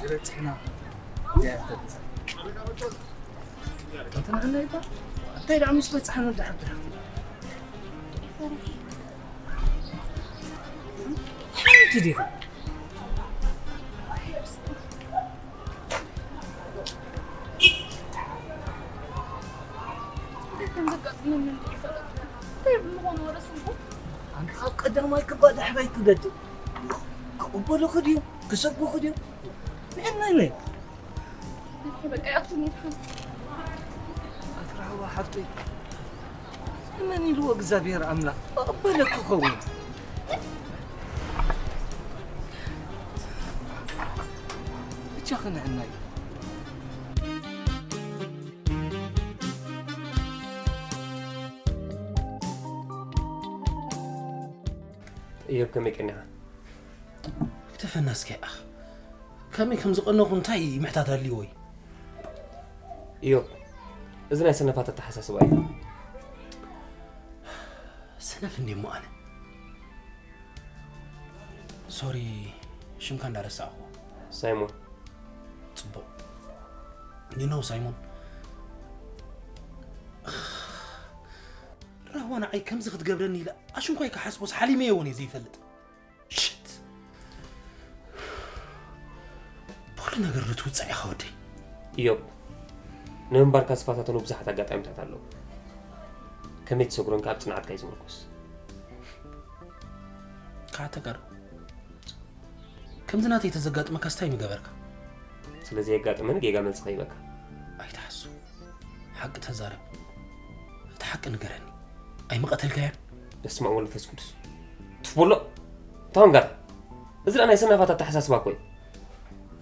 በጺሕና። እንታይ ደኣ ምስ በጻሕና ደሓር ደሓር። ሓንቲ ዲኻ? እንታይ ከም ዘጋጥመኒ እንድዩ ይፈለጥ። እንታይ ብምኾነ ወረ ስምዑ። ኣንቲ ካብ ቀዳማይ ክባ ዳሕራይ ክገድል። ክቕበሉኺ ድዮም? ክሰብኩኺ ድዮም? ንዕናይ ነይ። በቃ ያቱን ይርሃን። ኣትራህዋ ሓፍተይ። መን ኢልዎ እግዚኣብሔር ኣምላኽ? ክቕበለኪ ክኸውን። ብቻ ክንዕናይ። እዮብ ከመይ ቀኒኻ? ክተፈና እስከ ኣኽ። ከመይ ከም ዝቐነኹ እንታይ ምሕታት ኣልዎ እዩ? እዮብ፣ እዚ ናይ ሰነፋት ኣተሓሳስባ እዩ። ሰነፍ እንዴ እሞ ኣነ? ሶሪ፣ ሽምካ እንዳረሳዕኹ። ሳይሞን። ጽቡቕ። You know ሳይሞን፣ ራህዋ ንዓይ ከምዚ ክትገብረኒ ኢለ ኣሽንኳይ ክሓስቦስ ሓሊመዮ እውን እየ ዘይፈልጥ። ሽት። ብኹሉ ነገር ዶ ትውጻእ ኢኻ ወደይ? እዮብ፣ ንምንባርካ ዝፈታተኑ ብዙሓት ኣጋጣሚታት ኣለዉ። ከመይ ትሰግሮን ከኣ ኣብ ጽንዓትካ እዩ ዝምርኮስ። ከዓ ተጋሩ። ከምዚ ናተይ ተዘጋጥመካስ እንታይ ምገበርካ? ስለ ዘየጋጥመኒ ጌጋ መልሲ ከይበካ። ኣይትሓሱ። ሓቂ ተዛረብ። እቲ ሓቂ ንገረኒ። ኣይምቐተልካያን? በስመ ኣብ ወወልድ ወመንፈስ ቅዱስ። ትፍ በሎ። እንታይ ወንጋታ? እዚ ደኣ ናይ ሰናፋት ኣተሓሳስባ እኮ እዩ።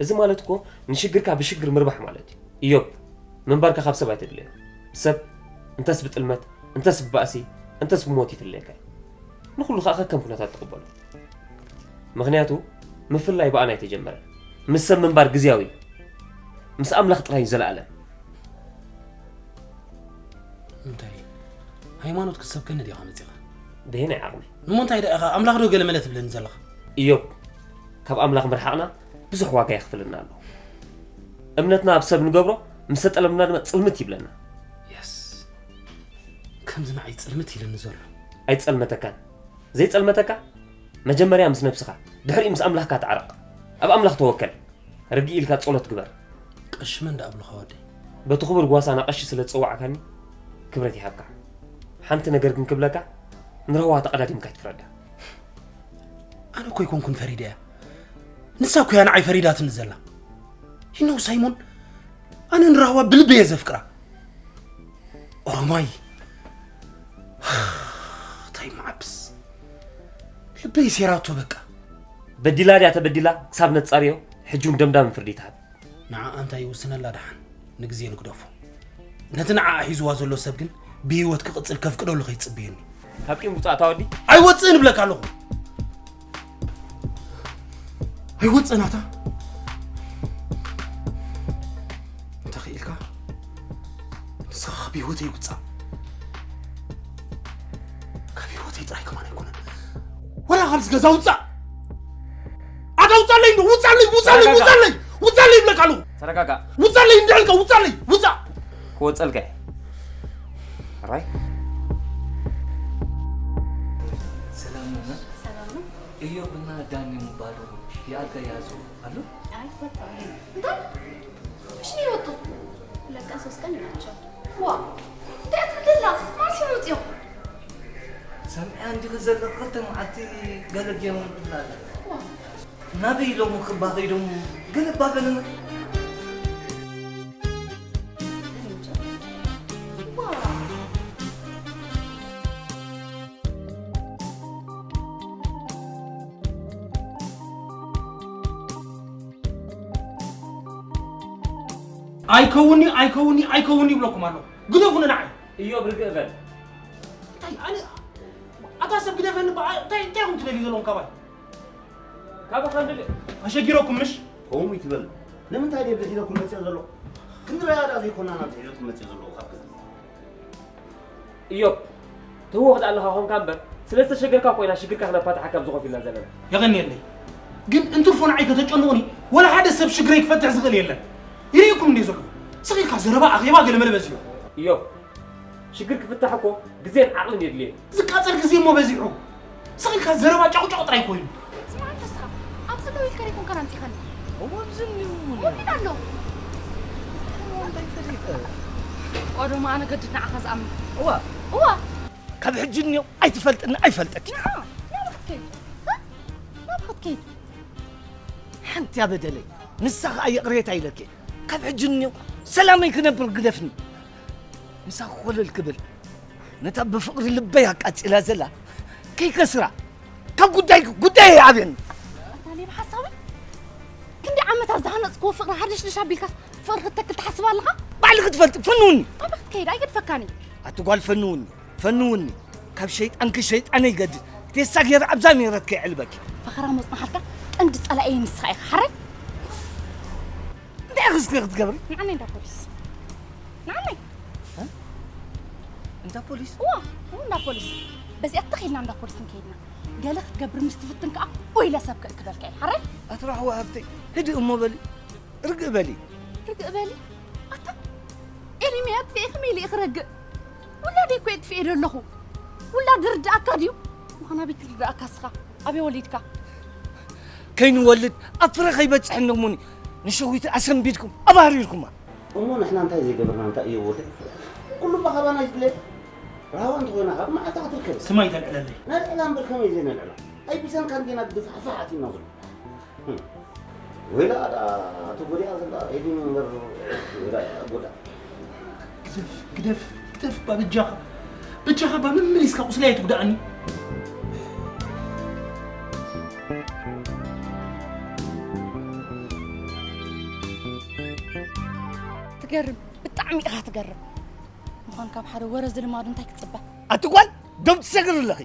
እዚ ማለት እኮ ንሽግርካ ብሽግር ምርባሕ ማለት እዩ። እዮብ፣ ምንባርካ ካብ ሰብ ኣይትድለዮ። ሰብ እንተስ ብጥልመት፣ እንተስ ብባእሲ፣ እንተስ ብሞት ይፍለየካ እዩ። ንኹሉ ኸኣ ከከም ኩነታት ትቕበሎ። ምኽንያቱ ምፍላይ ብኣና ኣይተጀመረን። ምስ ሰብ ምንባር ግዝያዊ እዩ። ምስ ኣምላኽ ጥራይ እዩ ዘለኣለም። እንታይ ሃይማኖት ክትሰብከኒ ዲኻ መጺኻ? በየናይ ዓቕሚ? እሞ እንታይ ደኣ ኢኻ ኣምላኽ ዶ ገለ መለ ትብለኒ ዘለኻ? እዮብ፣ ካብ ኣምላኽ ምርሓቕና ብዙሕ ዋጋ የኽፍለና ኣሎ። እምነትና ኣብ ሰብ ንገብሮ፣ ምስ ተጠለምና ድማ ጽልምት ይብለና። የስ፣ ከምዚ ንዓይ ጽልምት ኢሉኒ ዘሎ። ኣይጸልመተካን። ዘይጸልመተካ መጀመርያ ምስ ነብስኻ፣ ድሕሪኡ ምስ ኣምላኽካ ተዓረቕ። ኣብ ኣምላኽ ተወከል። ርግእ ኢልካ ጸሎት ግበር። ቀሺ መን ደኣ ኣብሉኻ ወደይ? በቲ ክቡር ጓሳና ቀሺ ስለ ዝጸዋዕካኒ ክብረት ይሃብካ። ሓንቲ ነገር ግን ክብለካ፣ ንረህዋ ተቐዳዲምካ ኣይትፍረዳ። ኣነ እኮ ኣይኮንኩን ፈሪደያ። ንሳ እኮ እያ ንዓይ ፈሪዳትኒ ዘላ። You know ሳይሞን፣ ኣነ ንራህዋ ብልበይ እየ ዘፍቅራ። ኦሮማይ። እንታይ መዓብስ። ልበይ ሴራቶ በቃ። በዲላ ድያ ተበዲላ ክሳብ ነጻርዮ፣ ሕጂ እውን ደምዳሚ ፍርዲ ትሃብ። ንዓኣ እንታይ ይውስነላ ደሓን፣ ንግዜ ንግደፎ። ነቲ ንዓኣ ሒዝዋ ዘሎ ሰብ ግን ብህይወት ክቕጽል ከፍቅደሉ ከይጽበየኒ። ካብ ቂም ውጻእ እታ ወዲ። ኣይወጽእን እብለካ ኣለኹ። ኣይወጽእን ኣታ። እንተ ኽኢልካ ንስኻ ካብ ህይወተይ ውጻእ። ካብ ህይወተይ ጥራይ ከማን ኣይኮነን። ወላ ካብዚ ገዛ ውጻእ። ኣታ ውጻለይ እንዶ፣ ውጻለይ፣ ውጻለይ፣ ተረጋጋ። ውጻለይ፣ ውጻለይ ይብለካ ኣለኹ። ተረጋጋ። ውጻለይ እንድዕልካ፣ ውጻለይ፣ ውጻእ። ክወጸልካ እየ። ራይ። ሰላም ነው? ሰላም ነው? እዮብና ዳኒ የሚባሉ የአልጋ ያዙ አሉ? አይ፣ ወጣ። እንታ? መች ነው የወጡ? ሁለት ቀን ሶስት ቀን ይሆናቸዋል። ዋ፣ እንታይ ትብልላ? ማን ሲመጡ እዮም? ሰምዐ እንዲኺ ዘለኺ ክልተ መዓልቲ ገለ ገይሮም ትብላ ኣላ። ዋ። ናበይ ኢሎም ክባ ከይዶም ገለ እባ በለና። ዋ። ኣይከውን'ዩ፣ ኣይከውን'ዩ፣ ኣይከውን'ዩ ይብለኩም ኣለኹ። ግደፉኒ ንዓይ። እዮብ ርግእ በል። እንታይ ኣነ ኣታ ሰብ ግደፈኒ በ-፣ እንታይ፣ እንታይ ኢኹም ትደልዩ ዘለኹም ካባይ? ካባኻ ንደሊ። ኣሸጊረኩም ምሽ? ከምኡ ይትበል። ንምንታይ ድየ ብሒዘኩም መፅኦ ዘለኹ? ክንረኣያ ዳ ዘይኮና ናብ ዝሒዘኩም መፅኦ ዘለኹ ካብ ገዛ? እዮብ፣ ትህወኽ ዳ ኣለኻ ኾንካ እምበር፣ ስለ ዝተሸገርካ እኮ ኢና ሽግርካ ክነፋትሓካ ኣብዚ ኮፍ ኢልና ዘለና። የቐንየለይ። ግን እንትርፎ ንዓይ ከተጨንቑኒ፣ ወላ ሓደ ሰብ ሽግረይ ክፈትሕ ዝኽእል የለን። ይርእየኩም እንደ ዘለኹ፣ ስቕ ኢልካ ዘረባ፣ ኣኼባ ገለመለ በዚሑ። እዮ፣ ሽግር ክፍታሕ እኮ ግዜን ዓቕልን የድልዮ። ዝቃጸል ግዜ እሞ በዚሑ። ስቕ ኢልካ ዘረባ ጫቑጫቑ ጥራይ ኮይኑ። ስማዕ፣ ንስኻ ኣብዚ ደው ኢልካ ደይኮንካ ኣምጺኻኒ። እሞ ኣብዚ እኒኦ። ሞቢል ኣሎ። እንታይ ፈሊጠ? ቆዶማ ኣነ ገድድ ንዓኻ ዝኣምን። እዋ። እዋ። ካብ ሕጂ እኒኦ ኣይትፈልጥኒ ኣይፈልጠኪ። ንዓ ናብኣ ክትከይድ። ናብኣ ክትከይድ። ሓንቲ ኣበደለይ። ንሳ ኸኣ ይቕሬታ ኢለኪ። ካብ ሕጂ እኒኦ ሰላመይ ክነብር ግደፍኒ። ምሳኺ ኮለል ክብል ነታ ብፍቕሪ ልበይ ኣቃጺላ ዘላ ከይከስራ ካብ ጉዳይኪ ጉዳየይ ኣብየኒ። ኣታ ሌባ ሓሳዊ፣ ክንደይ ዓመታት ዝሃነጽክዎ ፍቕሪ ሃደሽደሽ ኣቢልካስ ፍቕሪ ክትተክል ትሓስብ ኣለኻ? ባዕልኺ ትፈልጢ ፈንውኒ። ኣበይ ክትከይድ ኣይገድፈካን እዩ። ኣቲ ጓል ፈንውኒ፣ ፈንውኒ። ካብ ሸይጣንኪ ሸይጣነይ ይገድድ። ቴሳ ገይረ ኣብዛ ምህረት ከየዕልበኪ። ፈኸራ መጽናሕልካ ቀንዲ ጸላኢየይ ንስኻ ኢኻ ሓራይ። እንታይ ኢኺ እስከ ክትገብሪ? ንዓነይ እንዳ ፖሊስ። ንዓነይ። እንዳ ፖሊስ? እዋ፣ እው እንዳ ፖሊስ። በዚኣ ትኽ ኢልና እንዳ ፖሊስ እንከይድና። ገለ ክትገብር ምስ ትፍትን ከኣ ኦይለ ሰብ ክእክበልካ እየ። ሓራይ? ኣቲ ራህዋ ሃብተይ፣ ህድእ እሞ በሊ። ርግእ በሊ። ርግእ በሊ። ኣታ ኤሊመይ ኣጥፊኤ ከመይ ኢለ እየ ክረግእ? ውላደይ እኮ የጥፍኤ ዶ ኣለኹ? ውላድ ዝርድኣካ ድዩ? ምዃን ኣበይ ክርድኣካ እስኻ? ኣበይ ወሊድካ? ከይንወልድ ኣብ ፍረ ከይበጽሕ እንድሙኒ ንሸዊት ኣሰንቢድኩም ኣባህሪርኩማ። እሞ ንሕና እንታይ ዘይገበርና እንታይ እዩ ወደይ? ኩሉ እባ ካባና ይድለ። ራህዋ እንተኾይና ካብ መዓልታ ክትርከብ። ስማይ ተልዕለለይ። ነልዕላ እምበር ከመይ ዘይነልዕላ? ኣይ ብሰንካ እንዲና ብድፋሕፋሕ ኣቲና ዘሎ። ወይላ ደኣ እቶ ጎዲኣ ዘላ ኤዲን እምበር ወይላ እያ ጎዳ። ግደፍ ግደፍ ግደፍ እባ በጃኻ በጃኻ እባ መመሊስካ ቁስለይ ኣይትጉድኣኒ። ትገርም ብጣዕሚ ኢኻ ትገርም። ምዃን ካብ ሓደ ወረ ዝልማዱ እንታይ ክትፅበ? ኣቲ ጓል ዶብ ትሰግሪ ኣለኺ።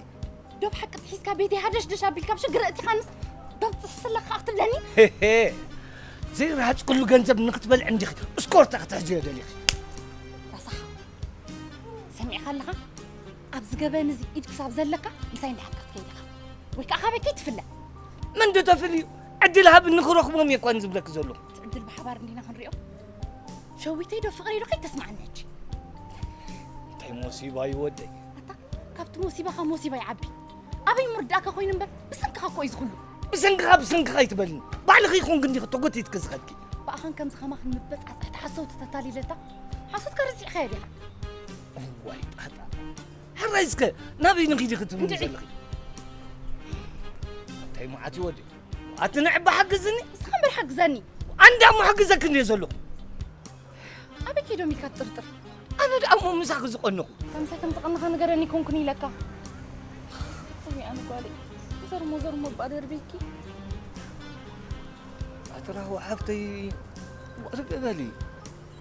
ዶብ ሓቂ ሒዝካ ቤተይ ሃደሽደሽ ኣቢልካ ኣብ ሽግር ኣእቲኻንስ ዶብ ትስስለካ ክትብለኒ? ሄሄ ዘይረሃፅክሉ ገንዘብ ንክትበልዕ እንዲኺ እስኮርታ ክትሕዝዮ ደሊኺ። ረሳሕ ሰሚዕካ ኣለኻ? ኣብዚ ገበን እዚ ኢድ ክሳብ ዘለካ ምሳይ እንዳሓቅካ ክትከይድ ኢኻ ወይ ከዓ ካበይ ከይትፍለ። መን ዶ ተፍልዩ ዕድል ሃብኒ ክረኽቦም እየ እኳ ንዝብለኪ ዘለኹ። እቲ ዕድል ብሓባር እንዲና ክንሪኦ። ሸዊተይ ዶ ፍቕረይ ዶ ከይተስምዓኒ ሕጂ። እንታይ ሞሲባ እዩ ወደይ። ኣታ ካብቲ ሞሲባኻ ሞሲባ ይዓቢ። ኣበይ ምርዳእካ ኮይኑ እምበር ብሰንክኻ እኮ እዩ ዝኹሉ። ብሰንክኻ ብሰንክኻ ኣይትበልኒ። ባዕልኺ ይኹንኪ እንዲኺ ተጎቲትኪ ዝኸድኪ። ብኣኻን ከምዚ ኸማኽን መበጻጽዕቲ ሓሰውቲ ተታሊለታ ሓሶትካ ረሲዕካዮ ዲኻ? እዋይ ጣጣ። ሕራይ እስከ ናበይ ንኺድ ኢኺ ትብልኒ ዘለኺ? እንታይ መዓት እዩ ወደይ? ኣቲ ንዕባ ሓግዝኒ። ንስኻ እምበር ሓግዘኒ። ኣንዳ እሞ ሓግዘኪ እንድየ ዘለኹ። ኣበይ ከይዶም ኢልካ ትጥርጥር? ኣነ ደኣ እሞ ምሳኺ ዝቐነኹ። ከምሳይ ከም ዝቐነኻ ንገረኒ ኮንኩን ኢለካ። እውይ ኣነ ጓለይ። ዘርሞ ዘርሞ እባ ደርብየኪ። ኣቲ ራህዋ ሓፍተይ ርግእ በሊ።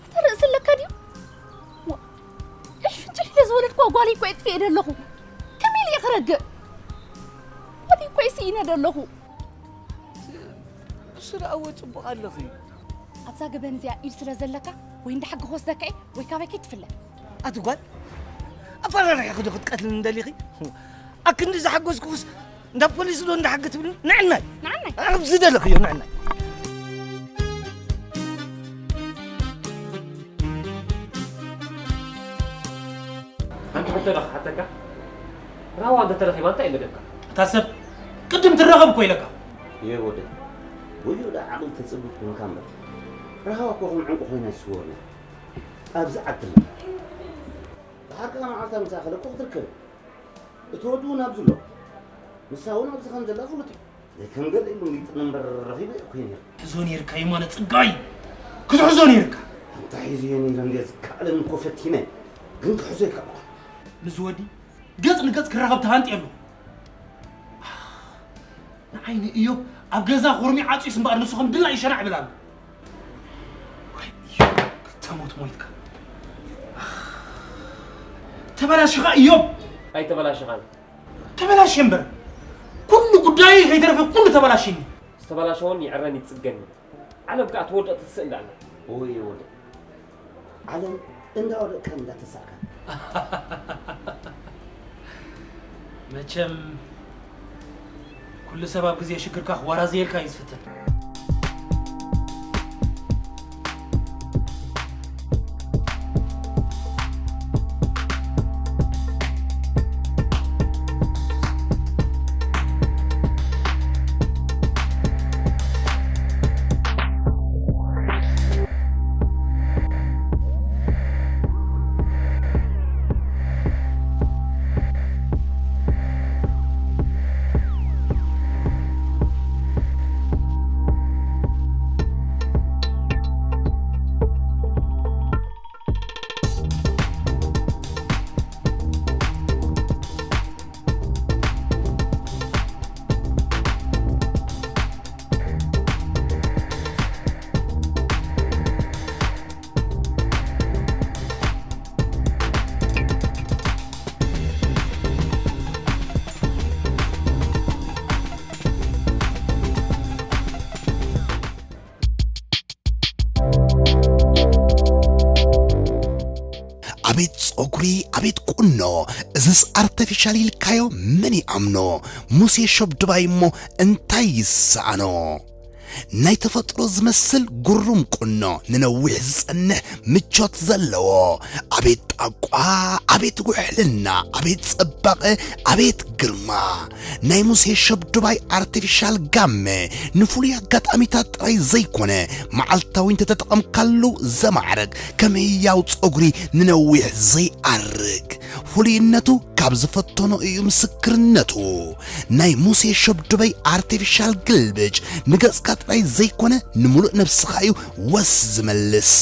ኣታ ርእሲ ኣለካ ድዩ? ዋ፣ ልሕፍንጭሕ ኢለ ዝወለድክዋ ጓለይ እኮ እየ ጥፊኤ ደለኹ። ከመይ ኢለ እየ ክረግእ? ጓለይ እኮ እየ ስኢነ ደለኹ። ንሱ ደኣ እወ ጽቡቕ ኣለኺ። ኣብዛ ገበን እዚኣ ኢድ ስለ ዘለካ ወይ እንዳ ሕጊ ክወስደካ እየ ወይ ካባይ ከይትፍለ። ኣቲ ጓል ኣፈራሪሕኺ ዶ ክትቀትልኒ ደሊኺ? ኣክንዲ ዝሓገዝኩኽስ እንዳ ፖሊስ ዶ እንዳ ሕጊ ትብልኒ? ንዕናይ ንዓናይ። ኣብዚ ደለኽዮ ንዕናይ። ሓንቲ ሕቶ ዶ ክሓተካ? ራህዋ እንተተረኺባ እንታይ እዩ መደብካ? እታ ሰብ ቅድም ትራኸብ እኮ ኢለካ። እየ ወደይ። ወዮ ደኣ ዓቕሊ ተጽብብ ኮንካ እምበር። ራህዋ እኮ ከም ዕንቁ ኮይና ይስወርና። ኣብዚ ዓዲ ኣላ። ደሓር ከኣ መዓልታ ምስ ኣኸለ እኮ ክትርከብ። እቲ ወዲ እውን ኣብዚ ኣሎ። ንሳ እውን ኣብዚ ከም ዘላ ፍሉጥ እዩ። ዘይከም ገለ ኢሉ ሚጥን እምበር ረኺበ እኮ ነይረ። ክትሕዞ ነይርካ የማነ ጽጋይ። ክትሕዞ ነይርካ። እንታይ ሒዘዮ ነይረ እንድየ ዝከኣለኒ እኮ ፈቲነ። ግን ክሕዞ ኣይከኣልኩን። ምስ ወዲ ገጽ ንገጽ ክራኸብ ተሃንጥየ ኣለኹ። ንዓይ ንእዮብ ኣብ ገዛ ኮርሚ ዓጽዩስ እምበኣር ንሱ ከም ድላዩ ሸናዕ ይብል ኣሎ። ወይ እዮብ፣ ክልተ ሞት ሞይትካ። ተበላሽኻ እዮብ። ኣይተበላሽኻን። ተበላሽየ እምበር ኩሉ ጉዳየይ ከይተረፈ ኩሉ ተበላሽኒ። ዝተበላሸወን ይዕረን ይጽገን እዩ። ዓለም ከኣ ትወድቕ ትስእን ኣላ። እወ እየ ወድቕ። ዓለም እንዳወደቕካን እንዳተሳእካን። መቸም ኩሉ ሰብ ኣብ ግዜ ሽግርካ ክወራዘየልካ እዩ ዝፍትን። ኣቤት ጸጉሪ፣ ኣቤት ቁኖ፣ እዝስ ኣርተፊሻል ኢልካዮ መን ይኣምኖ? ሙሴ ሸብድባይ እሞ እንታይ ይሰኣኖ? ናይ ተፈጥሮ ዝመስል ግሩም ቁኖ፣ ንነዊሕ ዝጸንሕ ምቾት ዘለዎ። ኣቤት ጣቋ፣ ኣቤት ውሕልና፣ ኣቤት ጽባቐ፣ ኣቤት ግርማ። ናይ ሙሴ ሸብድባይ ኣርቲፊሻል ጋመ ንፍሉይ ኣጋጣሚታት ጥራይ ዘይኮነ፣ መዓልታዊ እንተተጠቐምካሉ ዘማዕርግ፣ ከም ህያው ጸጉሪ ንነዊሕ ዘይኣርግ። ፍሉይነቱ ካብ ዝፈተኖ እዩ ምስክርነቱ። ናይ ሙሴ ሸብድባይ ኣርቲፊሻል ግልብጭ ንገጽካ ጥራይ ዘይኮነ፣ ንምሉእ ነብስኻ እዩ ወስ ዝመልስ።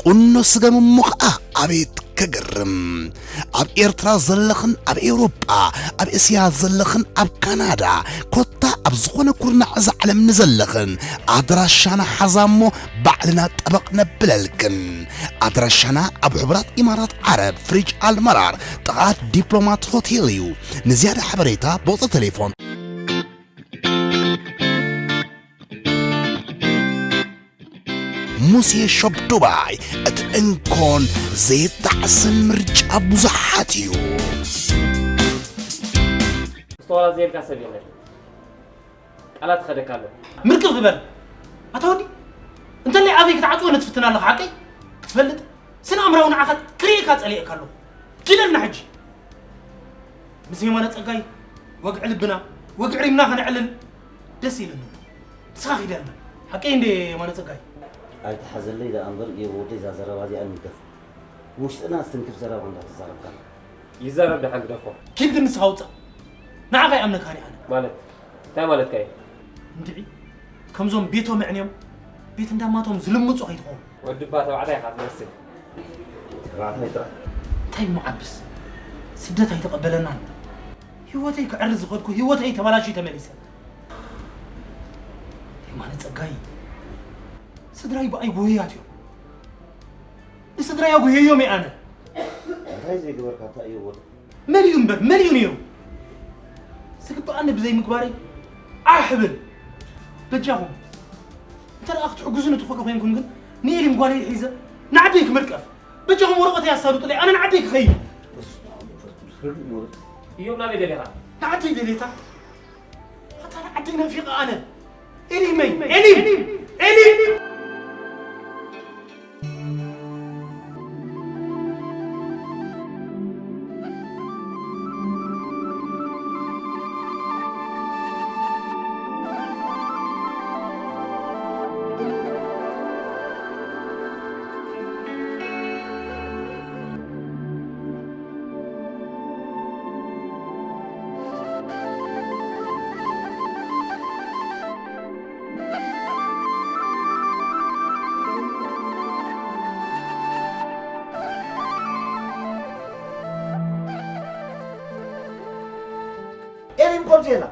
ቁኖ ስገም እሞ ኸኣ ኣቤት ከገርም! ኣብ ኤርትራ ዘለኽን ኣብ ኤውሮጳ፣ ኣብ እስያ ዘለኽን ኣብ ካናዳ፣ ኮታ ኣብ ዝኾነ ኩርናዕ እዛ ዓለም ንዘለኽን፣ ኣድራሻና ሓዛ እሞ ባዕልና ጠበቕ ነብለልክን። ኣድራሻና ኣብ ሕቡራት ኢማራት ዓረብ፣ ፍሪጅ ኣልመራር፣ ጥቓ ዲፕሎማት ሆቴል እዩ። ንዝያዳ ሓበሬታ ብቑጽሪ ቴሌፎን። ሙሴ ሾፕ ዱባይ፣ እቲ እንኮን ዘይጣዕስን ምርጫ ብዙሓት እዩ። ምስተዋላ ዘየልካ ሰብ የለን። ቃላት ኸደካ ኣሎ። ምርቅፍ በል ኣታ ወዲ። እንተላይ ኣፈይ ክትዓጽዎ ንትፍትን ኣለኻ ሓቀይ ክትፈልጥ። ስነ ኣእምራዊ ንዓኻ ክርእየካ ጸሊኤካ ኣለኹ። ኪደልና ሕጂ። ምስ የማነ ጸጋይ ወግዒ ልብና ወግዒ ሪምና ከነዕልል ደስ ኢለኒ። ንስኻ ኪደልና። ሓቀይ እንዴ የማነ ጸጋይ? ኣይትሓዘለይ ደኣ እምበር እየ ወደይ እዛ ዘረባ እዚኣ ንገፍ። ውሽጥና ዝትንክፍ ዘረባ እንዳተዛረብካ ኣለኻ። ይዛረብ ደሓን ግደፎ። ኪድ ግን ንስኻ ውጻእ። ንዓኻ ይኣምነካ እየ ኣነ። ማለት እንታይ ማለትካ እዩ? እንድዒ ከምዞም ቤቶም ኣዕንዮም ቤት እንዳማቶም ዝልምጹ ከይትኸውን። ወዲ እባ ተባዕታይ ኢኻ ትመስል። ተባዕታይ ጥራይ። እንታይ እሞ ዓብስ ስደት ኣይተቐበለናን። ህይወተይ ከዕሪ ዝኸድኩ ህይወተይ ተባላሽዩ ተመሊሰ። የማነ ጸጋይ ስድራይ ብኣይ ጉህያት እዮም። ንስድራይ ኣጉህየዮም እየ ኣነ። እንታይ ዘይገበርካ እንታይ እዩ ወደ መን እዩ እምበር መን እዩ ነይሩ? ዝግብኣኒ ብዘይምግባረይ ዓሕ እብል። በጃኹም እንተ ደኣ ክትሕግዙኒ ትኽእሉ ኮይንኩም ግን ንኤሊም ጓለይ ሒዘ ንዓደይ ክምርቀፍ። በጃኹም ወረቐተይ ኣሳልጡለይ ኣነ ንዓደይ ክኸይድ። እዮም ናበይ ደሊኻ? ንዓደይ ደልየታ። ኣታ ንዓደይ ናፊቐ ኣነ። ኤሊመይ ኤሊም ኤሊም ኤሊም ኮምሲ የላ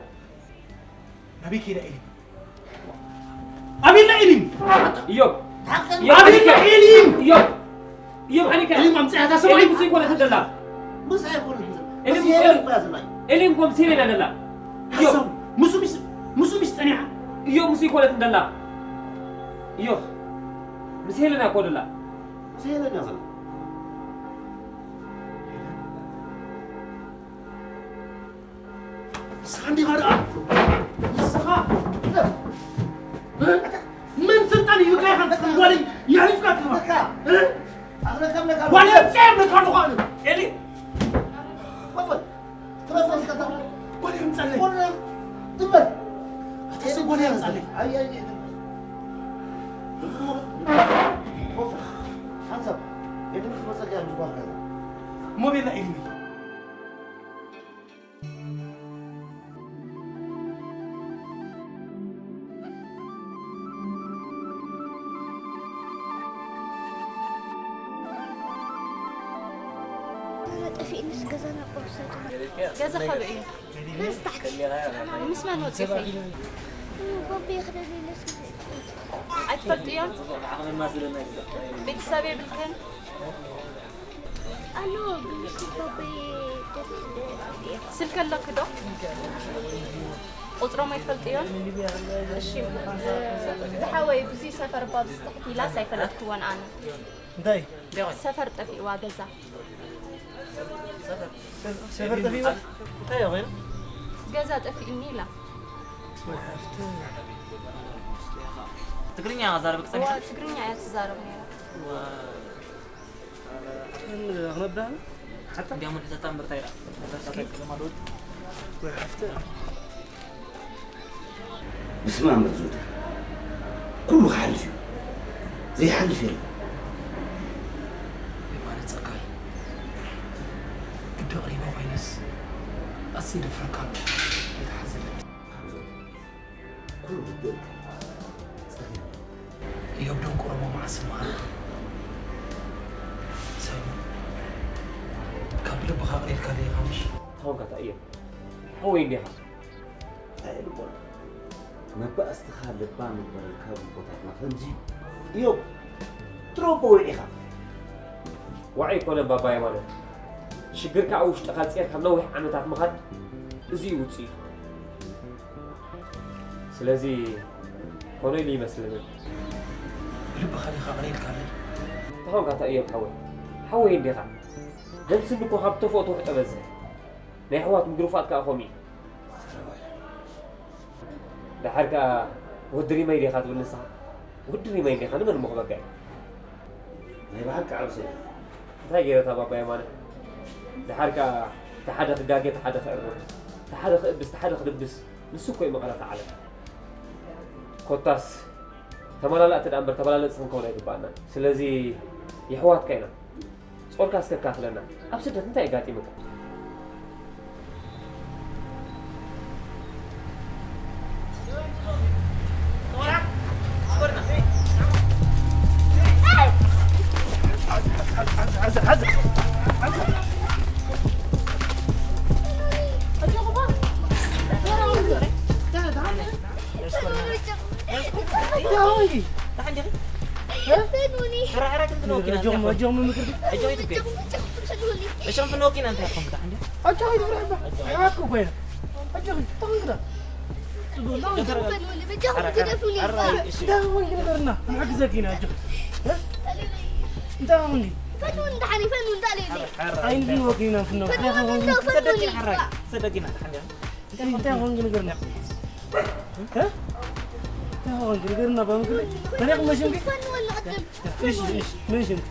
ናበይ ከይዳ ኤሊም? ኣበይ ኣላ ኤሊም? እዮብ ኣበይ ኣላ ኤሊም? እዮብ እዮብ ሓሊካ ኤሊም ኣምፅኣታ ሰብኣይ ኤሊም ምስ ይኮነት ደላ ምስ ኣይኮነት ኤሊም ምስ ኤሊም እኮ ምስ ሄሌና ደላ እዮብ ሓሳብ ምስ ምስ ምስ ምስ ጸኒሓ እዮብ ምስ ይኮነት ደላ እዮብ ምስ ሄሌና እኮ ደላ ምስ ሄሌና ዘላ ንስኻ እንዲኻ ደኣ ስጉን ያምጻለይ። ኣይ፣ ኣይ፣ ኣይ። ሓንሳብ፣ የድምፅ መጸጋ ምስ ጓልካ። ሞቤላ ኢልኒ። ጠፊእንስ ገዛና ቆርሰ ገዛ ካበይ እዩ? በዚ ታሕቲ። ምስ መን ወፂእኺ? ቦምቤ ክደልይለስ ኣይትፈልጥዮን? ቤተሰብ የብልክን? ኣሎ ብምሽት ቦምቤ ደስ ስልኪ ኣለኪ ዶ? ቁፅሮም ኣይትፈልጥዮን? እሺ ዝሓወይ ብዙ ሰፈር እባ ብዙ ትሕት ኢላስ ኣይፈለጥክዎን ኣነ። እንታይ ሰፈር ጠፊእዋ ገዛ። ሰፈር ጠፊእዋ? እንታይ እያ ኮይና? ገዛ ጠፊእኒ ኢላ። ወይ ሓፍቲ ትግርኛ ዛረብ እዋ ክጸኒሓ ትግርኛ እያ ትዛረብ ነይራ። ክነብዳ እንዲያም ንሕተታ እምበር እንታይ ኢላ ወይ ሓፍቲ ብስመ ኣብ መርዙ ኩሉ ክሓልፍ እዩ ዘይሓልፍ የለን የማነ ጸጋይ ግዲ ቅሪባ ኮይነስ ኣዝየ ደፍረካ ኣሎ ኣይትሓዝለይ ኩሉ ግድል ጸኺ እዮብ ደንቆሮሞ መዓስ መሃር ሰብ ካብ ልብኻ ቅሪርካ ደይኻ ምሽ ታወጋታ እዮም ሓወይ እንዲኻ ኣይልቦና መባእስትኻ ልባ ምግበረልካ ጉቦታትና ከምዚ እዩ እዮብ ድሮ ኣቦ ውዒኻ ዋዒ ኮነ ባባየ ማለት ሽግርካ ኣብ ውሽጥኻ ጼርካ ነዊሕ ዓመታት ምኻድ እዚ እዩ ውፅኢቱ ስለዚ ኮነ ኢሉ ይመስለኒ ብልብኻ ዲኻ ቅሪርካለይ ተኾንካ እንታይ እዮም ሓወይ ሓወይ እንዲኻ ደምስኒ እኮ ካብ ተፎኦ ትውሕጦ በዝሕ ናይ ኣሕዋት ምግርፋት ከዓ ከምኡ እዩ ደሓር ከዓ ወዲ ሪመይ ዲኻ ትብል ንስኻ ወዲ ሪመይ እንዲኻ ንመን እሞ ክበቅዕ ናይ ብሓቂ ዓብሰ እንታይ ገይረ እታ ባባ የማነ ደሓር ከዓ እቲ ሓደ ክጋገ እቲ ሓደ ክእርም እቲ ሓደ ክእብስ እቲ ሓደ ክድብስ ንሱ እኮ እዩ መቐረት ዓለም ኮታስ ተመላላእቲ ደኣ እምበር ተበላለፅቲ ክንከውን ኣይግባኣና ስለዚ የሕዋትካ ኢና ጾርካ እስከ ኣካፍለና ኣብ ስደት እንታይ ኣጋጢምካ ንገርና ንሓግዘኪ ኢና ኣጆኺ እንታይ ኾንኪ ኣይንድንወኪ ኢና ፍኖ እንታይ ኾንኪ ንገርና እንታይ ኾንኪ ንገርና ባምክሪ ተሪቕ መሽንኪ እሺ እሺ መሽንኪ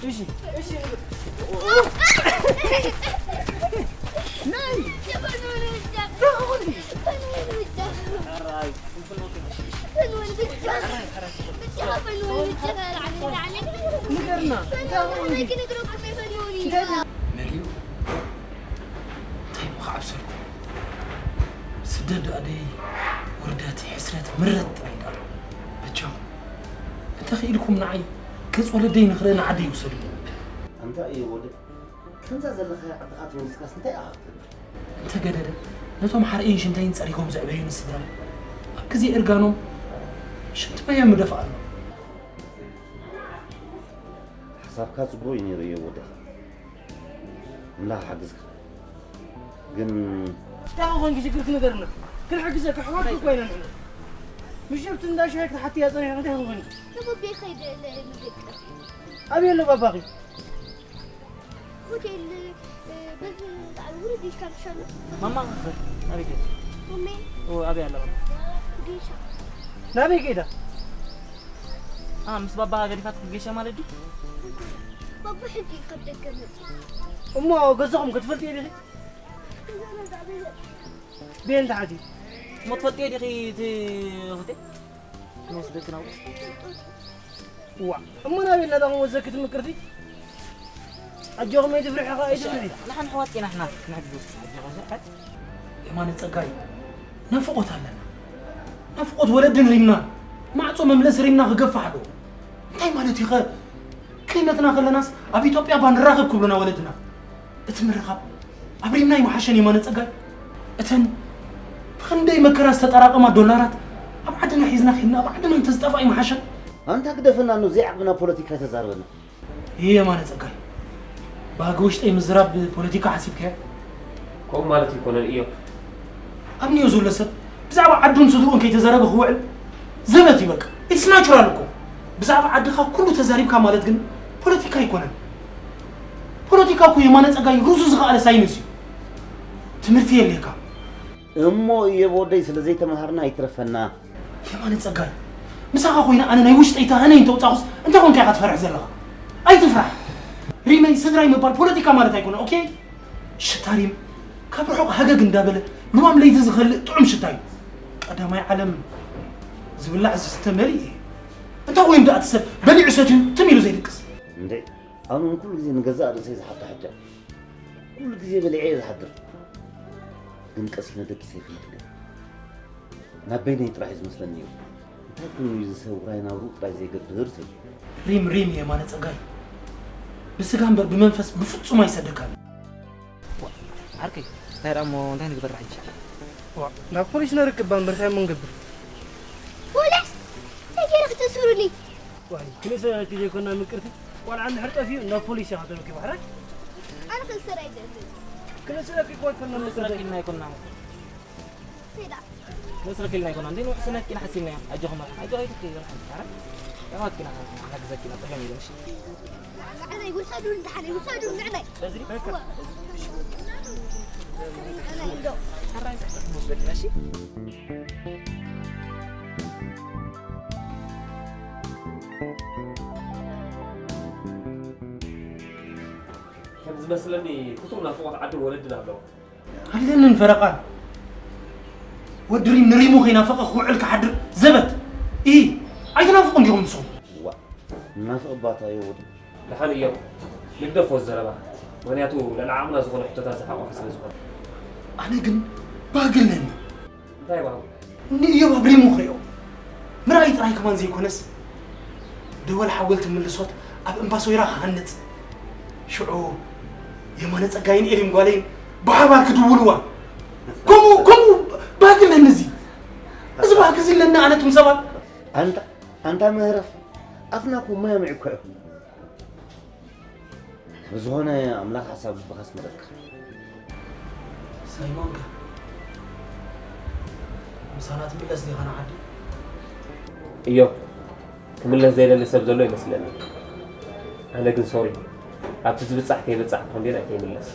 እሺ እሺ መሊኡ እንታይ እሞ ክዓብሰልኩም ስደድ ኣደይ ውርደት ሕስረት ምረት ጥራይ ዳሎ በጃኹም እንተኽኢልኩም ንዓይ ገፅ ወለደይ ንኽርኢ ንዓደይ ይውሰዱኒ ኣንታ እዮብ ወደ ከምዛ ዘለኻያ ዓድኻ ተመሊስካስ እንታይ ኢኻ ክትገብር እንተገደደ ነቶም ሓርእይን ሽንተይን ፀሪጎም ዘዕበዩኒ ስድራይ ኣብ ግዜ እርጋኖም ሽንቲ ማዮም ምደፍኣሎም ሓሳብካ ፅቡቅ እዩ ነይሩ እዮብ ወደኻ ኣምላኽ ሓግዝካ ግን እንታይ ኾንኪ ሽግርኪ ንገርና ክንሕግዘኪ ኣሕዋትኪ እኮ ኢና ንሕና ምሸት እንዳ ሻሂ ክትሓትያ ፀኒሕኪ እንታይ ኾንኪ ንቦቤ ከይደ ለእምግቀፍ ኣበይ ኣሎ ባባኺ ሆቴል በዚ ላዕሊ ውርድ ኢልካ ምሻሎ ማማ ክኽር ኣበይ ገይሩ ሞሜ ኣበይ ኣላ ማማ ጌሻ ናበይ ከይዳ አ ምስ ባባ ገዲፋት ጌሻ ማለት ድዩ ባባ ሕጂ ካብ ደገ መጽእ እሞ ገዛኹም ክትፈልጥ እየ ዲኺ ቤን ተሓቲ እሞ ትፈልጥዮ ዲኺ እቲ ሆቴል? ንወስደኪ ናብኡ። ዋ፣ እሞ ናበይ ኢልና ዳኹም ወዘኪ ትምቅርቲ? ኣጆኹም ኣይትፍርሑ ኸዓ እሺ፣ ኣይትፍርሑ። ንሕና ኣሕዋት ኢና፣ ንሕና ንሕግዝ። ኣጆኹም እሺ፣ ኣሕዋት። የማነ ጸጋይ፣ ናፍቖት ኣለና። ናፍቖት ወለድን ሪምና፣ ማዕጾ መምለስ ሪምና ክገፋሕ ዶ? እንታይ ማለት እዩ ኸ? ከይመትና ከለናስ ኣብ ኢትዮጵያ ባ ንራኸብ ክብሉና ወለድና። እቲ ምርኻብ ኣብ ሪምና ይመሓሸን የማነ ጸጋይ። እተን ብኽንደይ መከራ ዝተጠራቐማ ዶላራት ኣብ ዓድና ሒዝና ኬድና ኣብ ዓድና እንተዝጠፍኣ ይመሓሸን። ኣንታ ግደፈና፣ ኖ ዘይዓቕምና ፖለቲካ ተዛርበና። ይህ የማነ ጸጋይ፣ ባህጊ ውሽጠይ ምዝራብ ፖለቲካ ሓሲብካዮ? ከምኡ ማለት ኣይኮነን እዮብ። ኣብ ኒዮ ዘሎ ሰብ ብዛዕባ ዓዱን ስድርኡን ከይተዛረበ ክውዕል ዘበት እዩ በቃ። It's natural እኮ። ብዛዕባ ዓድኻ ኩሉ ተዛሪብካ ማለት ግን ፖለቲካ ኣይኮነን። ፖለቲካ እኮ የማነ ጸጋይ ርእሱ ዝኸኣለ ሳይንስ እዩ። ትምህርቲ የድልየካ። እሞ እዮብ ወደይ ስለ ዘይተማሃርና ኣይትረፈና። የማነ ጸጋይ፣ ምሳኻ ኮይነ ኣነ ናይ ውሽጠይ ተሃነይ እንተውጻኹስ እንታይ ኮንካ ኢኻ ትፈርሕ ዘለኻ? ኣይትፍራሕ። ሪመይ ስድራይ ምባል ፖለቲካ ማለት ኣይኮነ፣ ኦኬ? ሽታ ሪም ካብ ርሑቕ ሃገግ እንዳበለ ልዋም ለይቲ ዝኸልእ ጥዑም ሽታ እዩ። ቀዳማይ ዓለም ዝብላዕ ዝስተ መሊእ እዩ። እንታይ ኮይኑ ደኣ እቲ ሰብ በሊዑ ሰትዩ ትም ኢሉ ዘይድቅስ? እንዴ፣ ኣነ እውን ኩሉ ግዜ ንገዛእ ርእሰይ ዝሓቶ ሕቶ። ኩሉ ግዜ በሊዐ እየ ዝሓድር። ግን ቀሲነ ደቂሰ ኣይፈልጥን እየ። ናብ በይነይ ጥራሕ እዩ ዝመስለኒ እዩ። እንታይ ኮይኑ እዩ እዚ ሰብ ውራይ ናብርኡ ጥራይ ዘይገብር ትብል? ሪም፣ ሪም፣ የማነ ጸጋይ፣ ብስጋ እምበር ብመንፈስ ብፍጹም ኣይሰደካን። ዋ፣ ዓርከይ፣ እንታይ ደኣ እሞ እንታይ ንግበር ሕጂ? ዋ፣ ናብ ፖሊስ ነርክባ እምበር እንታይ እሞ ንገብር? ፖሊስ? እንታይ ገይረ ክትእስሩኒ? ዋይ፣ ክንእሰረኪ ዘይኮና ምቅርቲ፣ ቆልዓ እንድሕር ጠፊኡ ናብ ፖሊስ ኢኻ ተረኪቡ፣ ሕራይ? ኣነ ክእሰር ኣይደልን። ክንእሰረኪ እኮ ኣይኮና ምቅርቲ። ክንእሰረኪ ኢልና ኣይኮናን። ሴዳ። ክንእስረኪ ኢልና ኣይኮናን። እንዴ፣ ንውሕስነኪ ኢና ሓሲብናዮ። ኣጆኺ መርሓባ። ኣጆኺ ኣይትፍሪ፣ መርሓባ። ሕራይ? ኣሕዋትኪ ኢና፣ ንሕግዘኪ ኢና፣ ጸገም የለን፣ እሺ? ንዕናይ ውሰዱን፣ ደሓነይ ውሰዱን፣ ንዕናይ። በዚ ንዕናይ እንዶ። ሕራይ፣ ንውሰደኪ ኢና፣ እሺ? ከም ዝመስለኒ ክቱር ናፍቖት ዓድን ወለድን ኣለዎ። ኣለንን ፈረቓን። ወዲ ሪም ንሪሙ ከይናፈቐ ክውዕል ክሓድር ዘበት። ኢ፣ ኣይትናፍቑን ዲኹም ንስኹም? ዋ፣ ናፍቕ ባታ የውድ። ደሓን እዮም። ንግደፎ ዘረባ። ምኽንያቱ ልዕሊ ዓቕምና ዝኾነ ሕቶታት ዝሓቖፈ ስለ ዝኾነ። ኣነ ግን ባህጊ ኣለኒ። እንታይ ባህጉ? ንእዮብ ኣብ ሪሙ ክሪኦ ምርኣይ ጥራይ ከማን ዘይኮነስ፣ ደወል ሓወልቲ ምልሶት ኣብ እምባ ሶይራ ክሃንጽ፣ ሽዑ የማነ ጸጋይን ኤሊም ጓለይን ብሓባር ክድውልዋ፣ ከምኡ፣ ከምኡ ባህጊ ኣለኒ። እዚ፣ እዚ ባህጊ እዚ ኣለኒ ኣነ፣ እቶም ሰባት። ኣንታ፣ ኣንታ ምህረፍ፣ ኣፍና እኮ ማይ ኣምዒ እኮ እዩ። ብዝኾነ ኣምላኽ ሓሳብ ልብኻ ስመረልካ። ሳይሞን ከ ምሳና ትምለስ ዲኻ ንዓዲ? እዮ፣ ክምለስ ዘይደሊ ሰብ ዘሎ ይመስለኒ። ኣነ ግን ሶሪ፣ ኣብቲ ዝብጻሕ ከይበጻሕ ክኾን ዲና ከይምለስ።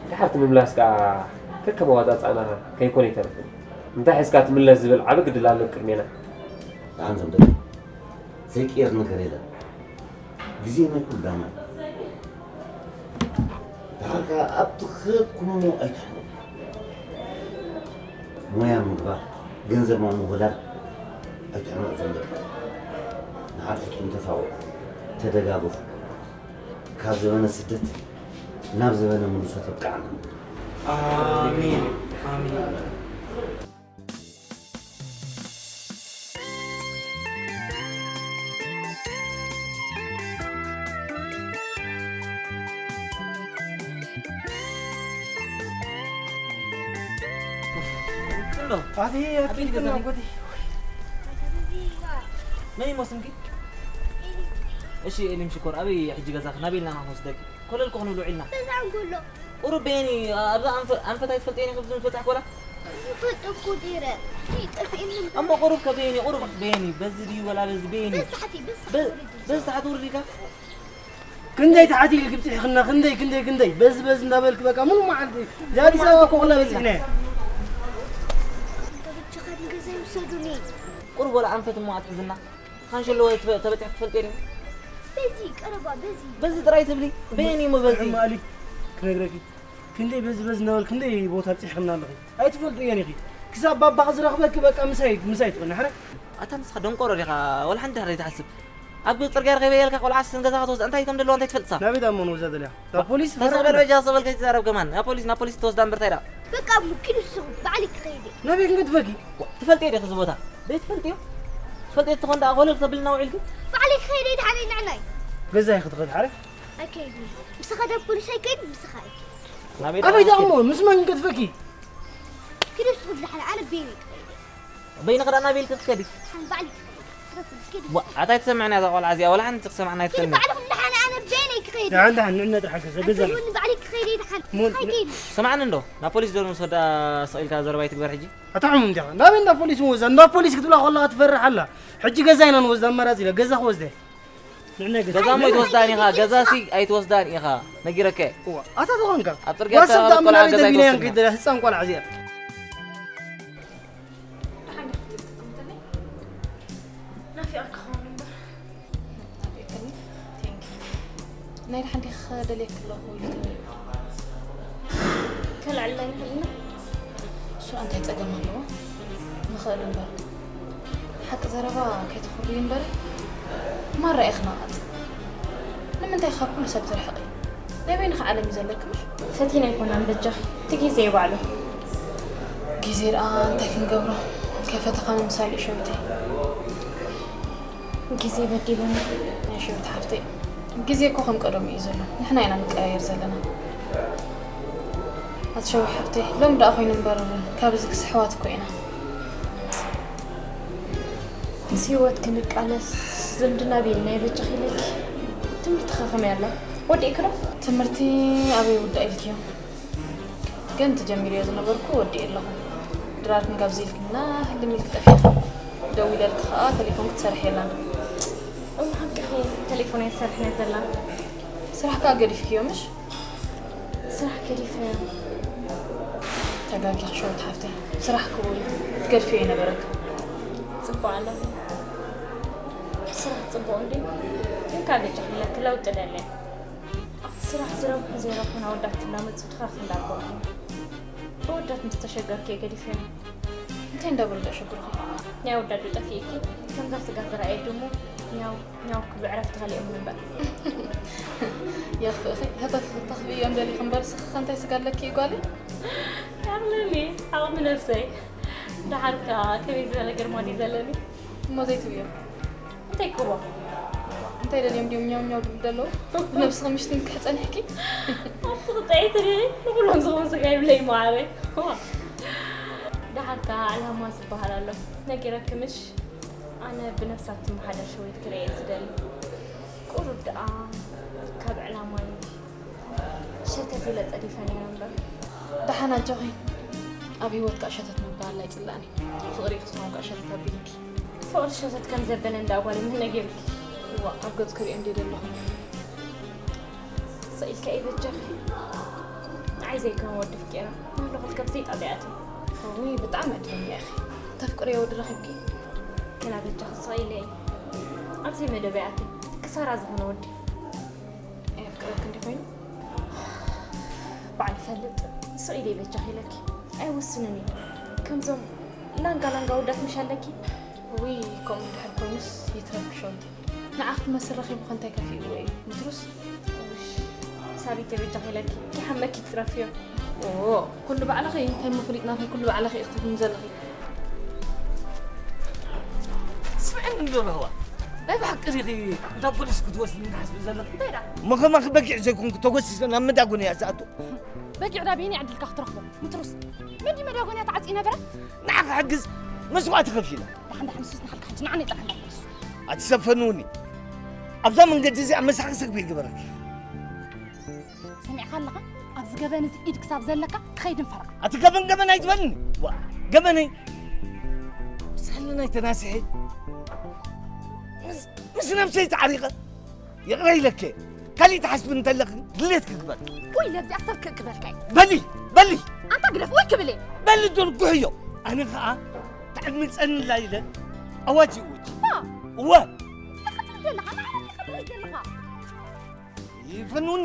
ድሓር እቲ ምምላስ ከኣ ከከም ኣወጻጽኣና ከይኮነ ኣይተርፍን። እንታይ ሒዝካ ትምለስ ዝብል ዓቢ ግድል ኣሎ ቅድሜና። ደሓን ዘምደት ዘይቅየር ነገር የለን። ግዜ ናይ ኩሉ ዳማ እዩ። ድሓር ከኣ ኣብቲ ክኸድኩሞ ኣይትሕመቑ። ሞያ ምግባር፣ ገንዘብ ምውላድ ኣይትሕመቑ ዘምደት። ንሓድሕድኩም ተፋወሩ፣ ተደጋገፉ። ካብ ዘበነ ስደት ናብ ዘበነ ምልሶ ተብቅዓና። ኣሜን፣ ኣሜን። ኩሎ። ኣቲ፣ ኣቲ፣ ኣቲ፣ ኩሎ፣ ኣቲ። መን እዩ ስምኪ? እሺ፣ ኤሊም ሽኮር፣ ኣበይ ሕጂ ገዛኺ? ናበይ ኢልና ንወስደኪ? ኮለል ክኾኑ ውዒልና። ገዛ እንከሎ። ቁሩብ በየኒ፣ ኣብዛ ኣንፈ-፣ ኣንፈት ኣይትፈልጥየን ኢኺ፣ ብዙ ምትበጻሕኪ ወላ? ይፈልጥ እኮ ዲረ። ይጠፍእኒ። እሞ ቁሩብ ከበየኒ፣ ቁሩብ በየኒ፣ በዚ ድዩ ወላ በዚ በየኒ? በዚ ታሕቲ፣ በዚ ታሕቲ በ-፣ ውርድ። በዚ ታሕቲ ውርድ ኢልካ? ክንደይ ታሕቲ ኢልኪ ብጺሕክና፣ ክንደይ፣ ክንደይ፣ ክንደይ። በዚ፣ በዚ እንዳበልኪ በቃ ሙሉ መዓልቲ። እዚ ኣዲስ ኣበባ እኮ ኩላ በጺሕና። በጃኻ ንገዛ ይውሰዱኒ። ቁሩብ ወላ ኣንፈት እሞ ኣትሕዝና። ካንሸሎ ወይ ትበ-፣ ተበጺሕኪ ትፈልጥየን ኢኺ? በዚ ቀረባ፣ በዚ። በዚ ጥራይ ትብሊ? በየኒ እሞ በዚ? ሕማሊ ክነግረኪ። ክንደይ በዚ፣ በዚ እንዳበልኪ ክንደይ ቦታ ኣብጺሕክና ኣለኺ። ኣይትፈልጥየን ኢኺ። ክሳብ ባባኻ ዝረኽበኪ በቃ ምሳይ ምሳይ ትኾኒ ሕረ። ኣታ ንስኻ ደንቆሮ ዲኻ? ወላ ሓንቲ ድሕሪ ትሓስብ። ኣብ ጽርግያ ረኺበ እያልካ ቆልዓ ስን ገዛኻ ትወስድ እንታይ ከም ደለዋ እንታይ ትፈልጥሳ? ናበይ ዳሞ ንወዛ ደልያ? ናብ ፖሊስ ተስቕ በል በጃ ሰበል ከይትዛረብ ከማን ናብ ፖሊስ ናብ ፖሊስ ትወስዳ እምበር እንታይ ዳ? በቃ ኪዱ ስቕ ባዕሊ ክኸይድ እየ። ናበይ ክንገድፈኪ? ትፈልጥዮ ዲኺ እዚ ቦታ? ዘይትፈልጥዮ? ትፈልጥዮ ትኾን ደኣ ኮለል ተብልና ውዒልኪ? ባዕሊ ክኸይድ እየ ድሓነይ ንዕናይ። ገዛይ ክትኸድ ሓረ? ኣይከይድ። ምሳኻ ናብ ፖሊስ ኣይከይድ ምሳኻ ኣይከይድ። ናበይ ኣበይ ደኣ እሞ ምስ መን ክንገድፈኪ? ኪዱ ስቕ ድሓነ ኣነ ቤኒ ክኸይድ እየ። በይንኺ ደኣ ናበይ ኢልኪ ክትከዲ? ኣታ ኣይትሰምዕን እያ እዛ ቆልዓ እዚኣ ዋላ ሓንቲ ክትሰምዓና ኣይትኽእልን እያ። ባዕልኹም ደሓን ኣነ በይነይ ክኸይድ። ደሓን ደሓን ንዕነ ጥራሕ ገዛ ገዛ። ኣትልውኒ ባዕለይ ክኸይድ እየ ደሓን። ሓይከይድ። ስምዓኒ እንዶ ናብ ፖሊስ ዶ ንውሰዳ ስቕ ኢልካ ዘረባ ኣይትግበር ሕጂ። ኣታ ሕሙም ዲኻ? ናበይ እንዳ ፖሊስ ንወስዳ? እንዳ ፖሊስ ክትብላ ከለኻ ትፈርሕ ኣላ። ሕጂ ገዛ ኢና ንወስዳ ኣማራጺ ኢላ ገዛ ክወስዳ እየ። ንዕነ ገዛ። ገዛ እሞ ኣይትወስዳን ኢኻ ገዛሲ ኣይትወስዳን ኢኻ ነጊረከ። እዋ ኣታ ዝኾንካ። ኣብ ጽርግያ ዋ ሰብ ተራኸብ ደኣ ቆልዓ መናበይ ገዛ ደቢና እየን ኣይትወስድን። ከይደላ ህፃን ቆልዓ እዚኣ። ደሓን ዲኺ ክትጥምትኒ? ናፊቐኪ ክኸውን እምበር። ናፊቕክኒ? ቴንክ ዩ። ናይ ደሓን ዲኺ ክደልየኪ ኣለኹ ኢልክኒ። ከልዕለና ይኽእል ኢና? እሱ እንታይ ጸገም ኣለዎ? ንኽእል እምበር። ሓቂ ዘረባ ከይተኹርዩ እምበር፣ ማራ ኢኺ ነቓጽ። ንምንታይ ካብ ኩሉ ሰብ ትርሕቒ? ናይ በይንኺ ዓለም እዩ ዘለኪ ምሽ? ፈቲነ ኣይኮናን በጃኺ፣ እቲ ግዜ እዩ ባዕሉ። ግዜ ደኣ እንታይ ክንገብሮ? ከይፈተኻ ምምሳል እዩ ሸዊተይ። ግዜ በዲሉኒ። ናይ ሸዊት ሓፍተይ፣ ግዜ እኮ ከም ቀደሙ እዩ ዘሎ። ንሕና ኢና ንቀያየር ዘለና። ኣቲ ሸዊት ሓፍተይ፣ ሎሚ ደኣ ኮይኑ እምበር፣ ካብዚ ክስሕዋት እኮ ኢና። ምስ ህይወት ክንቃለስ ዝምድና ቢልናዮ በጃኺ ኢለኪ። ትምህርትኸ ከመይ ኣሎ? ወዲእኪ ዶ? ትምህርቲ ኣበይ ይውዳእ ኢልክዮ? ግን ትጀሚርዮ ዝነበርኩ ወዲኤ ኣለኹ። ድራር ክንጋብዝ ኢልክና ህልም ኢልኪ ጠፊእኺ። ደዊለልኪ ከኣ ተሌፎንኪ ትሰርሒ የላን። እወ ሓቅኺ፣ ተሌፎነይ ትሰርሕን እያ ዘላ። ስራሕ ከኣ ገዲፍክዮ ምሽ? ስራሕ ገዲፈ። ተጋጊኺ ሸዊት ሓፍተይ፣ ስራሕ ክቡር እዩ፣ ክትገድፍዮ ኣይነበረክን። ጽቡቕ ኣለኺ፣ ስራሕ ጽቡቕ እንድዩ፣ ግን ካብ በጃኺ ኢለኪ ለውጢ ደልየ። ኣብቲ ስራሕ ዝረብሑን ዘይረብሑን ኣወዳት እናመጹ ትኸኺ እንዳበልኩ፣ ኣወዳት ምስ ተሸገርኩ እየ ገዲፈዮ። እንታይ እንዳበሉ ደኣ ሸጉርኺ? ናይ ኣወዳት ዶ ጠፊእኪ? ከምዛ ስጋ ዝረኣየ ድሙ ኛው ኛው ክብሉ ዕረፍቲ ከሊኦምን እምበር። የኽፍእኺ፣ ህተፍ ተኽብእዮም ደሊኺ እምበር፣ ንስኺ ኸ እንታይ ስጋ ኣለኪ እዩ ጓለይ? ኣቕልሊ፣ ዓቕሚ ነብሰይ። ደሓር ከኣ ከመይ ዝበለ ግርማ ድዩ ዘለኒ? እሞ ዘይትብዮ። እንታይ ክቦ? እንታይ ደልዮም ድዮም ኛው ኛው ዝብሉ ዘለዉ? ብነብስኺ ምሽ ትምክሒ ጸኒሕኪ? ኣቲ ቁጠዐይ ትሪኢ፣ ንኹሎም ዝኸውን ስጋ ይብለይ እሞ ዓበይ። ደሓር ከኣ ዕላማ ዝበሃል ኣሎ። ነጊረኪ ምሽ? ኣነ ብነብሳ ትመሓደር ሸዊት ክርእያ እየ ዝደሊ። ቁሩብ ደኣ ካብ ዕላማይ ሸተት ኢለ ጸዲፈ ነይረ እምበር። ደሓን ኣጆኺ። ኣብ ህይወት ከኣ ሸተት ምባል ኣይጽላእን እዩ። ፍቕሪ እዩ ክስማም ከኣ ሸተት ኣቢሉኪ። ፍቕሪ ሸተት ከም ዘበለ እንዳ ጓለይ መን ነጊሩኪ? እዋእ፣ ኣብ ገጽ ክርእዮ እንድየ ዘለኹ። ስቕ ኢልኪ ኣይበጃኺ። ንዓይ ዘይከውን ወዲ ኣፍቂረ። ናህሉ ክልከብ ዘይጣጢዓትኒ። እውይ፣ ብጣዕሚ ዕድለኛ ኢኺ። ተፍቅርዮ ወዲ ረኺብኪ። ግን ኣበጃኺ ስቕ ኢለ እየ። ኣብ ዘይመደበይ ኣትየ። ክሳራ ዝኾነ ወዲ። ኣየፍቅረክን ድዩ ኮይኑ? ባዕሉ ይፈልጥ። ስቕ ኢለ በጃኺ ኢለኪ። ኣይውስንን እዩ። ከምዞም ላንጋ ላንጋ ወዳት ምሽ ኣለኪ። ውይ፣ ከምኡ እንድሕር ኮይኑስ ይትረፍኪ ሸዊተይ። ንዓኺ ትመስል ረኺቡ ከ እንታይ ከፊእዎ እዩ? ምትሩስ? ውሽ፣ ሳቢተይ በጃኺ ኢለኪ። ከይሓመኪ ትጽረፍዮ። ኦ፣ ኩሉ ባዕልኺ? እንታይ እሞ ፍሊጥናኺ? ኩሉ ባዕልኺ ኢኺ ትብልኒ ዘለኺ። ስምዕኒ እንዶ ረህዋ፣ ናይ ብሓቂ ዲኺ እንዳ ፖሊስ ክትወስድኒ ትሓስቢ ዘለኺ? እንታይ ደኣ? እሞ ከማኺ በጊዕ ዘይኮንኩ ተጎሲሰ ናብ መዳጎንያ ዝኣቱ። በጊዕ ዳ በየናይ ዕድልካ ክትረኽቦ? ምትሩስ፣ መን ድዩ መዳጎንያ ተዓጽዩ ነበረ? ንዓ ክሕግዝ መስዋእቲ ከፊለ። ደሓን ደሓን ንሱስ ንሓልካ ሕጂ ንዓነይ ጥራሕ እንዳትመልስ። ኣቲ ሰብ ፈንውኒ፣ ኣብዛ መንገዲ እዚኣ ምሳኺ ሰግቢ ይግበረኪ። ሰሚዕካ ኣለኻ? ኣብዚ ገበን እዚ ኢድ ክሳብ ዘለካ ክኸይድ ንፈርቓ። ኣቲ ገበን ገበን ኣይትበልኒ። ዋ፣ ገበነይ ምስ ሕልናይ ተናሲሐ፣ ምስ፣ ምስ ነብሰይ ተዓሪቐ፣ ይቕረ ኢለኪ። ካሊእ ትሓስቢ እንተለኺ ድሌት ክግበር። ውይ፣ ነብዚኣ ሰብ ክእክበልካ እዩ። በሊ፣ በሊ። ኣንታ ግደፍ፣ ውይ ክብል እየ። በሊ ዶ ንጉሕዮ። ኣነ ኸኣ ተዕምጸኒ ኢለ ኣዋጅ ይእውጅ። ማ? እወ። እንታይ ክትብል ዘለኻ? ንዓና እንታይ ክትብል ዘለኻ? ይፈንውኒ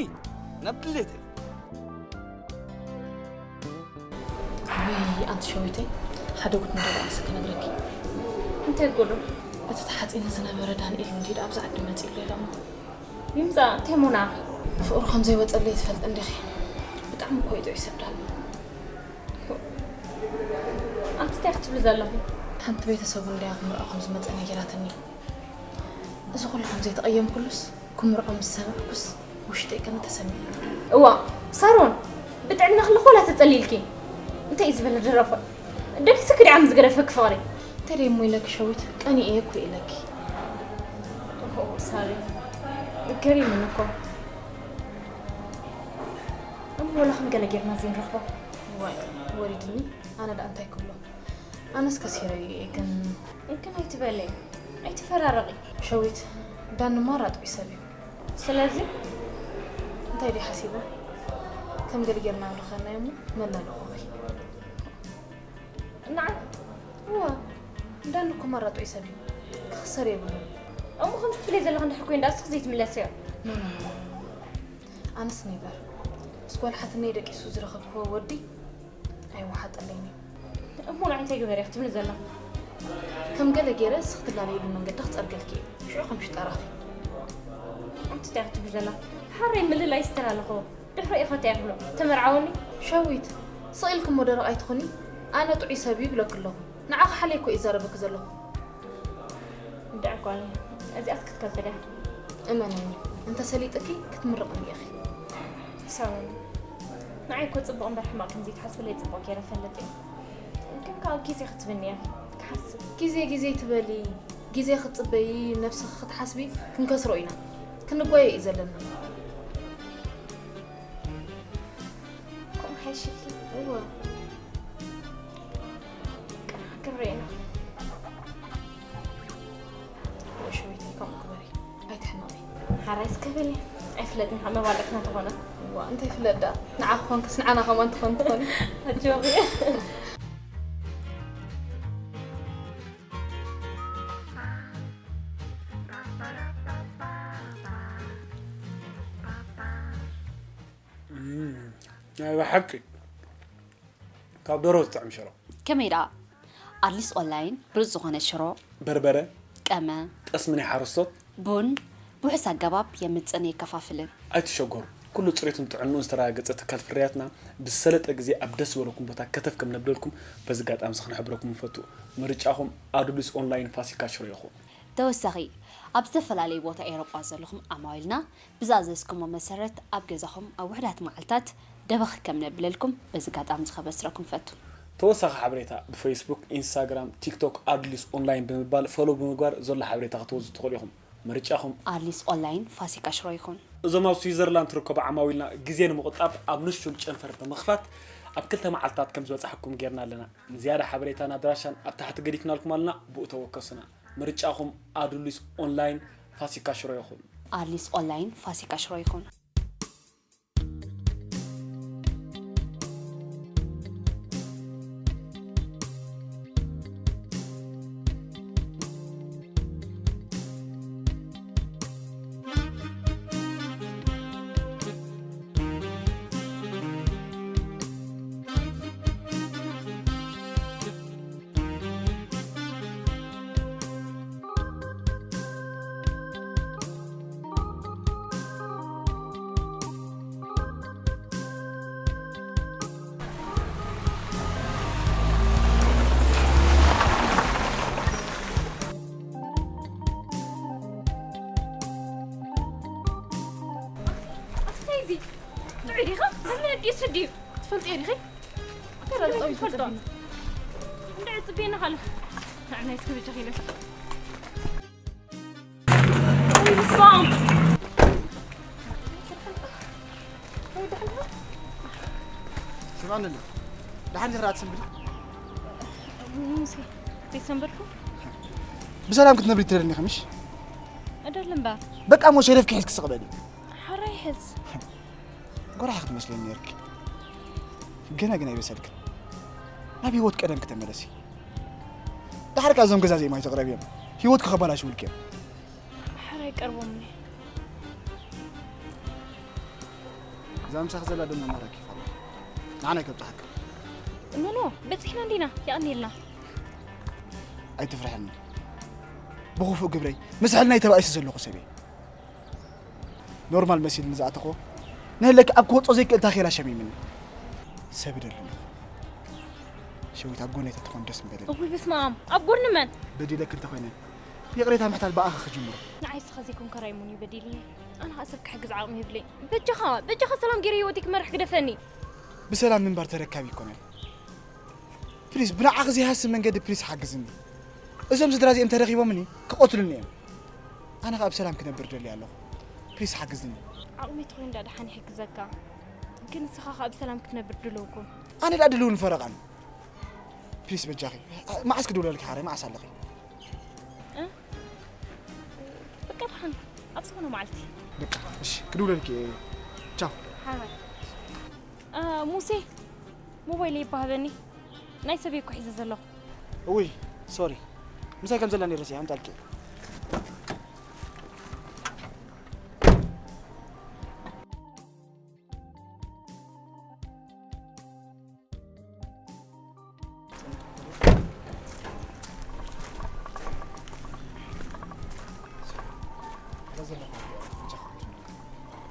ናብ ድሌተይ። ውይ ኣንቲ ሸዊተይ፣ ሓደ ጉድ እንዳበኣሰ ክነግረኪ። እንታይ ጉዱ? እቲ ተሓፂኑ ዝነበረ ዳንኤል እንዲድ ኣብዚ ዓዲ መፂኡ ኣሎ ኢሎሞ። ይምፃእ፣ እንታይ ሙና? ፍቕሩ ከም ዘይወፀለይ ትፈልጥ እንዲኺ። ብጣዕሚ እኮ እዩ ጥዑይ ሰብ ዳኒ። ኣንቲ እንታይ ክትብሊ ዘለኺ? ሓንቲ ቤተሰቡ እንድያ ክምርዖ ከም ዝመፀ ነጊራትኒ። እዚ ኩሉ ከም ዘይተቐየምኩሉስ ክምርዖ ምስ ሰማዕኩስ ውሽጠይ ቅን ተሰሚዑ። እዋ፣ ሳሮን፣ ብጥዕና ከለኹ ወላ ተጸሊልኪ። እንታይ እዩ ዝበለ ደረፎ? ደቂስኪ ድኣ ምስ ገደፈኪ ፍቕሪ። እንታይ ደሞ ኢለኪ ሸዊት፣ ቀኒኤ እኮ ኢለኪ። ኦ፣ ሳሪ፣ ገሪሙኒ እኮ። እሞ ወላ ከም ገለ ጌርና ዘይንረኽቦ። ዋይ፣ ወሪድኒ። ኣነ ደኣ እንታይ ክብሎ? ኣነስ ከሲረዮ እየ፣ ግን ግን ኣይትበሊ፣ ኣይትፈራረቒ። ሸዊት፣ ዳኒ ማራ ጥዑይ ሰብ እዩ። ስለዚ እንታይ ድዩ ሓሲበ? ከም ገለ ጌርና ንልኸናዮ እሞ መላለኹኺ። ንዓ እዋ፣ ዳኒ እኮ ማራ ጥዑይ ሰብ እዩ። ክኽሰር የብሉን። እሞ ከምዚ ትብለይ ዘለኺ እንድሕር ኮይኑ ደኣ እስኺ ዘይትምለስዮ። ኖ፣ ኖ፣ ኖ፣ ኖ። ኣነስ ኔቨር። ምስ ጓል ሓትነይ ደቂሱ ዝረኸብክዎ ወዲ ኣይወሓጠለይን እዩ። እሞ ንዓይ እንታይ ግበሪ ክትብሊ ዘለኺ? ከም ገለ ገይረ እስኺ ትላለይሉ መንገዲ ክጸርገልኪ እየ። ሽዑ ከም ሽጣራኺ። ኣንቲ እንታይ ክትብሊ ዘለኺ? ሓረይ ምልላይ ስተላለኹ። ድሕሪ ኢኻ እንታይ ክብሎ? ተመርዓወኒ? ሸዊት፣ ስቕ ኢልኪ እሞ ደረቕ ኣይትኹኒ። ኣነ ጥዑይ ሰብ እዩ ይብለኪ ኣለኹ። ንዓኺ ሓልየ እኮ እየ ይዛረበኪ ዘለኹ። እንድዒ ጓለይ፣ እዚኣስ ክትከብድ እያ። እመንኒ፣ እንተ ሰሊጥኪ ክትምርቕኒ ኢኺ። ሳሮን፣ ንዓይ እኮ ጽቡቕ እምበር ሕማቕ ከም ዘይትሓስብለይ ጽቡቕ ገይረ እፈልጥ እየ። ግን ከኣ ግዜ ክትብኒ እያ፣ ክሓስብ። ግዜ ግዜ ትበሊ፣ ግዜ ክትጽበዪ፣ ነብስኺ ክትሓስቢ ክንከስሮ ኢና። ክንጓየ እዩ ዘለና። ከምኡ ሓይሽልኪ። እወ። ክንሪኤና። ወሸዊተይ ከምኡ ግበሪ። ኣይትሕመቒ። ሓራይ እስከ በሊ። ኣይፍለጥን ካብ መባልዕትና ተኾነ። እዋ፣ እንታይ ይፍለጥ ደኣ? ንዓ ክኾንክስ ንዓና ከማን ትኾን ትኾኒ። ኣጆኺ። እም፣ ናይ ብሓቂ ካብ ደርሆ ዝጥዕም ሽሮ። ከመይ ደኣ? ኣድሊስ ኦንላይን ብሉጽ ዝኾነ ሽሮ፣ በርበረ፣ ቀመ፣ ጠስሚ ናይ ሓረስቶት፣ ቡን ብውሑስ ኣገባብ የምጽእን የከፋፍልን። ኣይትሸገሩ። ኩሉ ጽሬቱን ጥዕንኡን ዝተረጋገጸ ትካል ፍርያትና ብዝሰለጠ ግዜ ኣብ ደስ ዝበለኩም ቦታ ከተፍ ከም ነብለልኩም በዚ ኣጋጣሚ እዚ ክንሕብረኩም ንፈቱ። ምርጫኹም ኣዱሊስ ኦንላይን ፋሲካ ሽሮ ይኹን። ተወሳኺ፣ ኣብ ዝተፈላለዩ ቦታ ኤውሮጳ ዘለኹም ዓማዊልና ብዝኣዘዝኩሞ መሰረት ኣብ ገዛኹም ኣብ ውሑዳት መዓልታት ደበኽ ከም ነብለልኩም በዚ ኣጋጣሚ እዚ ከበስረኩም እፈቱ። ተወሳኺ ሓበሬታ ብፌስቡክ፣ ኢንስታግራም፣ ቲክቶክ ኣድሊስ ኦንላይን ብምባል ፎሎው ብምግባር ዘሎ ሓበሬታ ክትወስዱ ትኽእሉ ኢኹም። ምርጫኹም። ኣድሊስ ኦንላይን ፋሲካ ሽሮ ይኹን። እዞም ኣብ ስዊዘርላንድ ትርከቡ ዓማዊልና ግዜ ንምቑጣብ ኣብ ንሹል ጨንፈር ብምኽፋት ኣብ ክልተ መዓልታት ከም ዝበጻሕኩም ጌርና ኣለና። ንዝያዳ ሓበሬታን ኣድራሻን ኣብ ታሕቲ ገዲፍናልኩም ኣለና፣ ብኡ ተወከሱና። ምርጫኹም ኣዱሊስ ኦንላይን ፋሲካ ሽሮ ይኹን። ኣድሊስ ኦንላይን ፋሲካ ሽሮ ይኹን። ኣቲ እንታይ እዚ? ጥዑይ ዲኻ? ኣብ መን ኣዲኡ ስዲ እዩ? ትፈልጥዮ ዲኺ? እንታይ ዳኣ እንታይ ጸዊት ትፈልጦ? ትፈልጥኒ? እንድዒ ጽበየና ካሉ። ንዓይ እስከ በጃኺ ኢለ። ወይ ብስመ ኣብ። ስምዓኒ ኣሎ። ደሓን ዲኺ ራት ስንብዲ? ሙሴ፣ ዘይሰንበድኩ? ብሰላም ክትነብሪ ትደሊ ኢኺ ምሽ? እደሊ እምበር። በቃ እሞ ሸረፍኪ ሒዝኪ ስቕ በሊ። ሓራይ ሕዝ። ጎራሕ ክትመስለኒ ነይርኪ። ገና ግን ኣይበሰልክን። ናብ ህይወት ቀደም ክተመለሲ። ዳሕር ከኣ እዞም ገዛዚኦም ኣይትቕረብዮም። ህይወትኪ ከባላሽውልኪ እዮም። ሓራይ ቀርቦምኒ። እዛ ምሳኺ ዘላ ደሞ ማራኪ ይፋላ። ንዓና ይከብጽሓካ። ኖ፣ ኖ፣ በጺሕና እንዲና። የቐንየልና። ኣይትፍርሐኒ። ብኽፉእ ግብረይ ምስሕል ናይ ተባኢሰ ዘለኹ ሰብ እየ። ኖርማል መሲል ንዝኣተኾ ንህለክ ኣብ ክወጾ ዘይክእል ታኼላ ሸሚምኒ። ሰብ ደልኒ። ሸዊት ኣብ ጎነይ ተትኾን ደስ ምበለኒ። እውይ በስመ ኣብ፣ ኣብ ጎኒ መን? በዲለክ እንተኾይነ ይቕሬታ ምሕታት ብኣኻ ክጅምሮ። ንዓይ እስኻ ዘይኮንካ ራይሞን እዩ በዲልኒ። ኣነ ኸኣ ሰብ ክሕግዝ ዓቕሚ የብለይ። በጃኻ በጃኻ ሰላም ገይረ ህይወተይ ክመርሕ ግደፈኒ። ብሰላም ምንባር ተረካቢ ይኮነን። ፕሊስ ብንዓኺ ዘይሃስብ መንገዲ ፕሊስ ሓግዝኒ። እዞም ስድራ እዚኦም ተረኺቦምኒ ክቐትሉኒ እዮም። ኣነ ኸኣ ብሰላም ክነብር ደልየ ኣለኹ። ፕሊስ ሓግዝኒ። ዓቕሚ ተኾይኑ ዳ ደሓን ይሕግዘካ። ግን ንስኻ ኸኣ ብሰላም ክትነብር ድልው ኩን። ኣነ ዳ ድልውን ፈረቓን። ፕሊስ በጃኺ። መዓስ ክድውለልኪ ሓራይ መዓስ ኣለኺ? እ? በቃ ደሓን ኣብ ዝኾነ መዓልቲ። በቃ እሺ ክድውለልኪ እየ። ቻው። ሓራይ። እ፣ ሙሴ ሞባይለይ ይባህበኒ። ናይ ሰበይ እኮ ሒዘ ዘለኹ። እውይ ሶሪ። ምሳይ ከም ዘላ ነይረ ሲያ ኣምጣልኪ።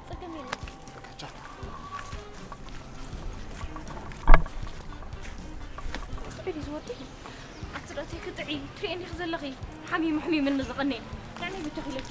ጸገም የለን። ጥዑይ ድዩ ዝወዲ? ኣቲ ዶ ክትጥዒ ትሪእኒ ኢኺ ዘለኺ። ሓሚሙ ሕሚምኒ ዝቐነየ። ንዓይ ብቻ ኺለኪ።